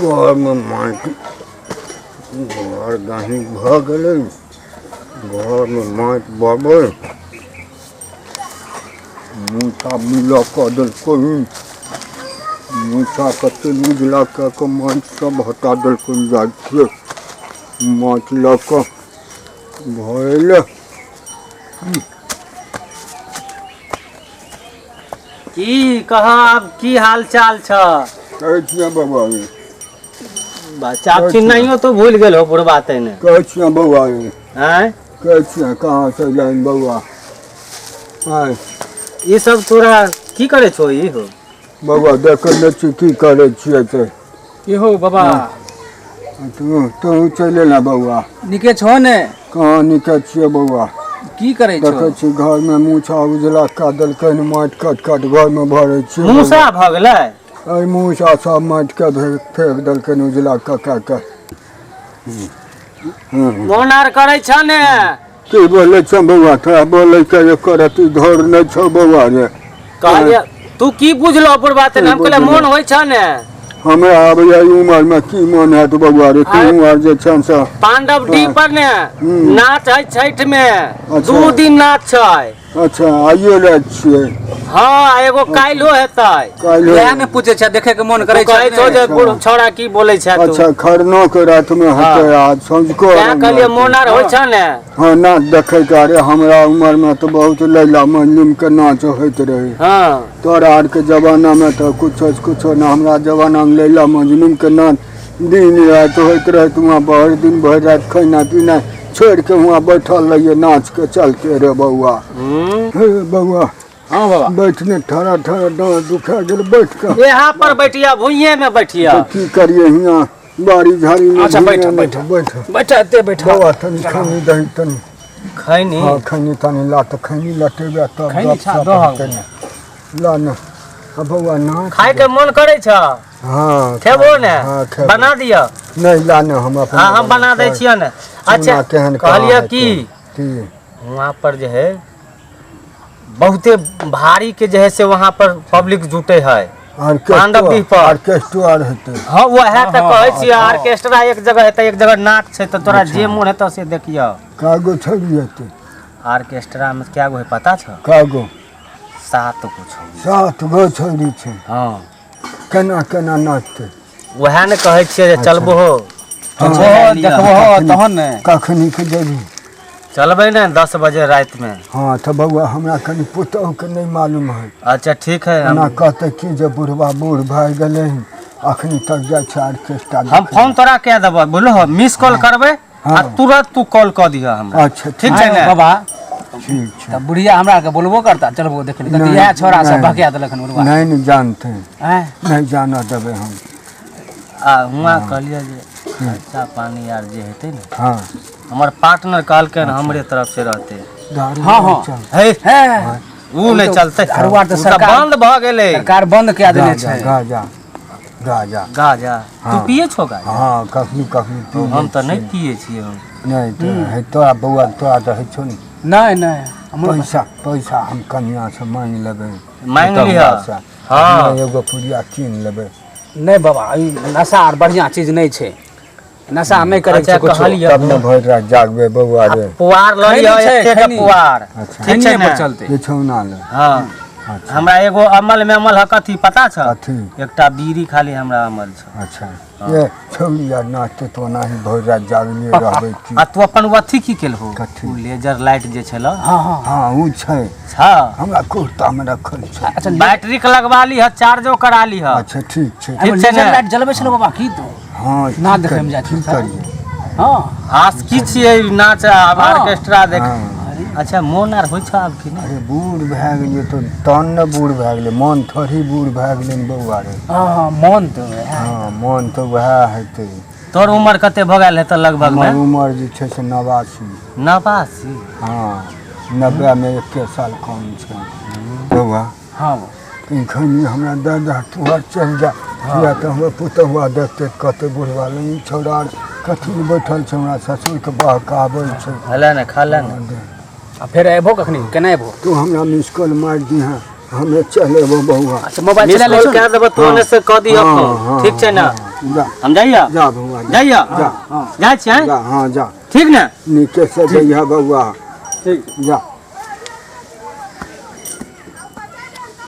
घरमे माटि घर गहीँ भऽ गेलै, घरमे माटि बबै मूसा मिला कऽ देलकै। मूसा कते उजला कए कऽ माटि सब हटा देलकै। जाइ छियै माटि लऽ कऽ भरै लए। की कह, आब की हाल चाल छ? कहै छियै बौआ रे। बच्चा, आब चिन्हनाइयो तो भूल गेल हो बुढ़बा तैने। कहै छियै बौआ रे। आँय? कहै छियै, कहाँ से अयलनि बौआ? आँय? ई सब तोरा की करे छो ई हो? बौआ, देखै नहि छी की करै छियै से? की हो बाबा? तू तू चलि एला बौआ? नीके छो ने? कहाँ नीके छियै बौआ। की करै छो? देखै छी घरमे मूछा उजला कऽ देलकै हन, माटि काटि काटि घरमे भरै छियै। मूसा भऽ गेलै? एहि मूसा सब माटिके फेंक देलकै हन उजला कऽ कऽ के। मोन आर करै छ ने? की बोलै छौ बौआ? तोरा बोलै के एको रत्ती धौर नहि छौ बौआ रे। कहलियै, तू की बुझलो बुढ़बा तैने? हम कहलियै मोन होइ छ ने? हमरा आबैया ई उमरमे की मोन हैत बौआ रे? तू आर जे छन से पांडव डी पर ने नाच है छठि में। अच्छा। 2 दिन नाच छै। अच्छा, आइयो राति छियै? हाँ, एगो काल्हिो हेतै। काल्हि? वएह ने पूछै छै, देखे के मन करै तू कहै छै। छौ जे बूढ़ छौड़ा की बोलै छै तू। अच्छा, खरनो के रातिमे हेतै आ सँझुको तें अर्घ कहलियै हेतै। मोन आर होइ छ ने? हाँ, नाच देखैके। अरे, हमरा उमरमे तऽ बहुत लैला मजनूके नाच होइत रहै। तोरा आरके जमानामे तऽ कुछो से कुछो ने। हमरा जमानामे लैला मजनूके नाच दिन राति होइत रहै तऽ वहाँ भरि दिन भरि राति खेनाइ पीनाइ छोड़ि कऽ वहाँ बैठल रहियै नाचके चलते रे बौआ। हे बौआ। हाँ बाबा। बैठने ठड़ा ठड़ा डाँड़ दुखा गेल बैठ कऽ। यहाँ पर बैठिया, भुइये में बैठिया। तऽ की करियै, हियाँ बाड़ी झाड़ी में? अच्छा, बैठ, भुइयाँ में बैठ। बैठ। बैठ, एते बैठ। बौआ, तनी खैनी दही तनी। खैनी? हाँ, खैनी तनी ला तऽ खैनी लटेबै तब खैनी गप छा सप दहक। हेतै ने। ला ने आ बौआ, नाच खाय के मन करै छ? हाँ। खेबो ने? हाँ, खेबो। बना दिअ। नहि, ला ने, हम अपने हाँ, हम बना दै छियै ने। अच्छा, केहन कहाँ कहलियै हेतै? की की? वहाँ पर जे है बहुते भारी के जे है से वहाँ पर पब्लिक जुटे है पांडव डीह पर। ऑर्केस्ट्रो आर हेतै? हाँ, वएह तऽ कहै छियै, ऑर्केस्ट्रा एक जगह हेतै, एक जगह नाच छै, तऽ तोरा जे मोन हेतौ से देखियौ। कागो छवि हेतै? ऑर्केस्ट्रा में क्या गो है पता छौ? कागो? 7 गो छौ। 7 गो छौरी छै? हाँ। केना केना नाचतै? वएह ने कहै छियै जे चलबो हो। देखबो देखबो तहन ने। कखनी के जेबही? चलबै ने 10 बजे राति में। हाँ, तऽ बौआ, हमरा कनि पुतहुके नहि मालूम है। अच्छा, ठीक है। एना हम कहतै की जे बुढ़बा बूढ़ भए गेलै हन, अखनी तक जाइ छै ऑर्केस्ट्रा हम देखै। फोन तोरा कए देबऽ, बुझलहो? मिस कॉल करबै आ तुरंत तू कॉल कऽ दिहऽ हमरा। अच्छा। ठीक छै ने? बाबा? ठीक छै। तऽ बुढ़िया हमरा के बोलबो करता, चलबो देखे लए। नहि, इएह छोरा सब नहि। भकिया देलक हन बुढ़बा। नहि ने जानतै। आँय? नहि जानऽ देबै हम। आ हुआँ कहलियै जे खर्चा पानी आर जे हेतै ने, हमर पार्टनर कहलकै हमरे तरफ से रहतै। दारू हाँ, हाँ। नहि चल। हे। हे। उ नहि चलतै। दारू आर तऽ उ तऽ सरकार- बंद भऽ गेलै। सरकार बंद कए देने गाजा छै। गाजा गाजा। गाजा तू हाँ। पिए छो गाजा? हाँ, कखनी कखनी पी हम लै तऽ नहि छियै। पिए छियै हम। नहि तऽ हे तोरा बौआ, तोरा तऽ होइ छौ ने? नहि नहि, हमरो पैसा पैसा हम कनियाँ से मांगि लेबै। मांगि लिहऽ। पुतहुआ से। हाँ। नहि, एगो पुड़िया कीन लेबै। नहि बाबा, ई नशा आर बढ़िआँ चीज नहि छै, नशा नहि करे अच्छा, छै कुछो। कहलियै तब ने भरि राति जागबै बौआ रे। पुआर लऽ खैनी लिअ छै, एतेक खैनी। पुआर। अच्छा। ठीक छै खैनिये ने? पर चलतै। बिछौना ले। हाँ। अच्छा। हमरा एगो अमल में अमल है, कथी पता छ? कथी? एकटा बीड़ी खाली हमरा अमल छ। अच्छा, ये छौड़ी आर नाचते तऽ ओनाही भरि राति जागले रहबै की? आ तू अपन अथी की केलहो? कथी? उ लेजर लाइट जे छल। हाँ हाँ। हाँ, ओ छै। छ? हमरा कुर्तामे रखल छै। अच्छा। बैटरी के लगवा लीह, चार्जो करा लीह। अच्छा, ठीक छै। ठीक छै लेजर ने? लाइट जलबै छलो बाबा की तू? हाँ। ना की देखैमे जाइ की छै। करियै? हाँ। आस की छियै नाच आब? हाँ। ऑर्केस्ट्रा देख। हाँ। अच्छा, मोन आर होइ छ आब कि नहि? अरे, बूढ़ भए गेलियै तऽ तहन ने बूढ़ भए गेलै, मोन थोड़ी बूढ़ भए गेलै ने बौआ रे। हाँ हाँ, मोन तऽ वएह। हाँ, मोन तऽ वएह हेतै। तोर उमर कते भऽ गेल हेतै लगभग हमर मे? उमर जे छै से 89। 89? हाँ, 90मे एके साल कम छै बौआ। हाँ। खैनी हमरा दऽ दह, तू आर चलि जा, किया तऽ हमर पुतहुआ देखतै तऽ कहतै बुढ़वा लग ई छौड़ा आर कथी लए बैठल छै, हमरा ससुरके बहकाबै छै। हले ने, खा ले ने। आ फेर अयबो कखनी, केना अयबो? तू हमरा मिस कॉल मारि दिहेँ। हमे चल एबो बौआ। अच्छा, मोबाइल मिस चला ले कॉल छौ कए ने? देबो, तू ओने से कऽ दिहऽ हाँ, फोन। हाँ, ठीक छै ने? हाँ, जा। हम जाइया? जा बौआ, जा। जाइया? जा। जाइ छियै? जा, हाँ, जा। ठीक ने? नीके से जइहा बौआ। ठीक। जा।